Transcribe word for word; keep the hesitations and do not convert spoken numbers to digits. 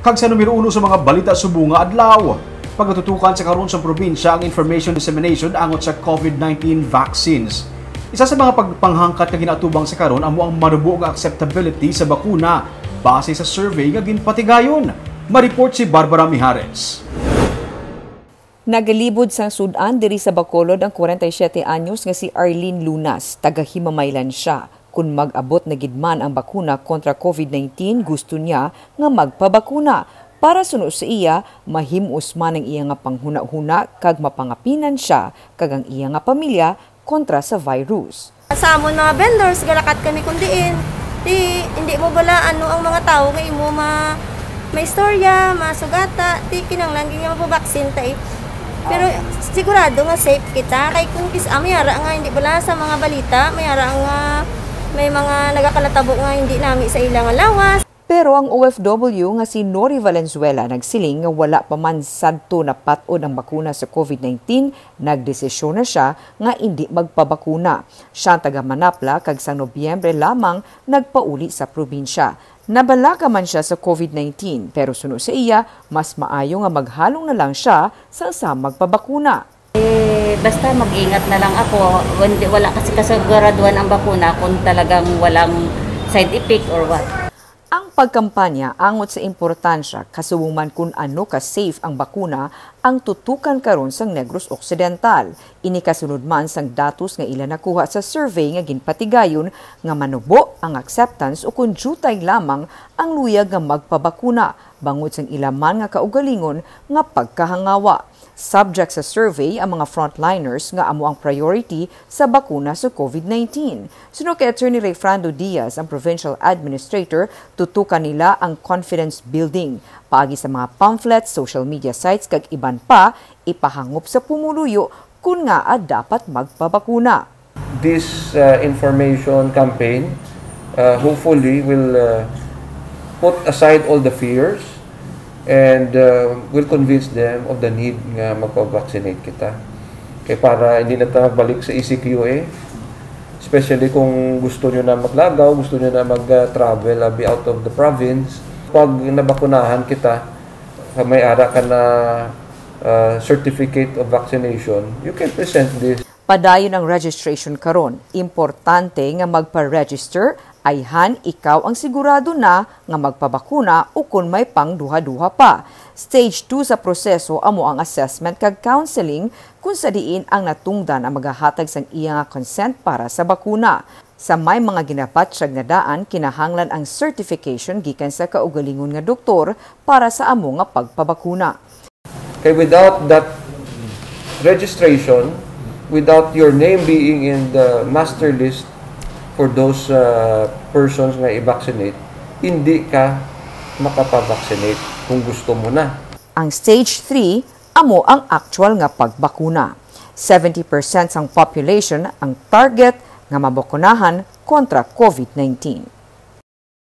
Kag sa numero uno sa mga balita subong nga adlaw, pagatutukan sa karon sa probinsya ang information dissemination angot sa COVID nineteen vaccines. Isa sa mga pagpanghangkat nga ginaatubang sa karon amo ang manubo nga acceptability sa bakuna base sa survey nga ginpatigayon. Ma-report si Barbara Mijares. Nagalibod sang sud-an diri sa Bacolod ang kwarenta y siyete anyos nga si Arlene Lunas. Taga Himamaylan sia. Kon mag-abot na gid man ang bakuna kontra COVID nineteen, gusto niya nga magpabakuna. Para suno sa iya, mahim-os man ang iya nga panghunahuna kag mapangapinan sia kag ang iya nga pamilya kontra sa virus. Sa amon mga vendors, galakat kami kun diin. Di, hindi mo bala ano ang mga tawo nga imo ma-, maistorya, masugata, di kinahanglan gyud nga mapabaksin ta eh. Pero sigurado nga safe kita. Kay kung kis-, ah, may ara nga hindi bala sa mga balita, may ara nga may mga nagakanatabo nga hindi nami sa ila nga lawas. Pero ang O F W nga si Nori Valenzuela nagsiling nga wala pa man sadto napat-od ang bakuna sa COVID nineteen, nagdesisyon na sia nga indi magpabakuna. Sia ang taga Manapla kag sang Nobyembre lamang nagpauli sa probinsya. Nabalaka man sia sa COVID nineteen, pero suno sa iya, mas maayo nga maghalong na lang sia sang sa magpabakuna. Eh, basta mag-ingat na lang ako. Hindi, wala kasi kasiguraduhan ang bakuna kung talagang walang side effect or what. Ang pagkampanya angot sa importansya, kasubong man kun ano ka safe ang bakuna, ang tutukan karon sang Negros Occidental. Ini kasunod man sang datos nga ila nakuha sa survey nga ginpatigayon nga manubo ang acceptance ukon diutay lamang ang luyag nga magpabakuna bangod sang ila man nga kaugalingon nga pagkahangawa. Subject sa survey ang mga frontliners nga amo ang priority sa bakuna sa COVID nineteen. Suno kay Attorney Rayfrando Diaz, ang provincial administrator, tutukan nila ang confidence building paagi sa mga pamphlets, social media sites, kag iban pa, ipahangop sa pumuluyo kun ngaa dapat magpabakuna. This uh, information campaign uh, hopefully will uh, put aside all the fears and uh, will convince them of the need nga magpa-vaccinate kita. Kay para hindi na ta magbalik sa E C Q A, especially kung gusto nyo na maglagaw, gusto nyo na mag-travel abi out of the province, pag nabakunahan kita, may ara ka na uh, certificate of vaccination, you can present this. Padayon ang registration karon. Importante nga magpa-register ayhan ikaw ang sigurado na nga magpabakuna ukon may pang duha-duha pa. Stage two sa proseso amo ang assessment kag counseling, kun sa diin ang natungdan ang magahatag sang iya nga consent para sa bakuna. Sa may mga ginabatyag nga daan, kinahanglan ang certification gikan sa kaugalingon nga doktor para sa amo nga pagpabakuna. Kay without that registration, without your name being in the master list for those uh, persons nga i-vaccinate, hindi ka makapavaccinate kung gusto mo na. Ang stage three amo ang aktual nga pagbakuna. Seventy percent sang population ang target nga mabakunahan kontra COVID nineteen.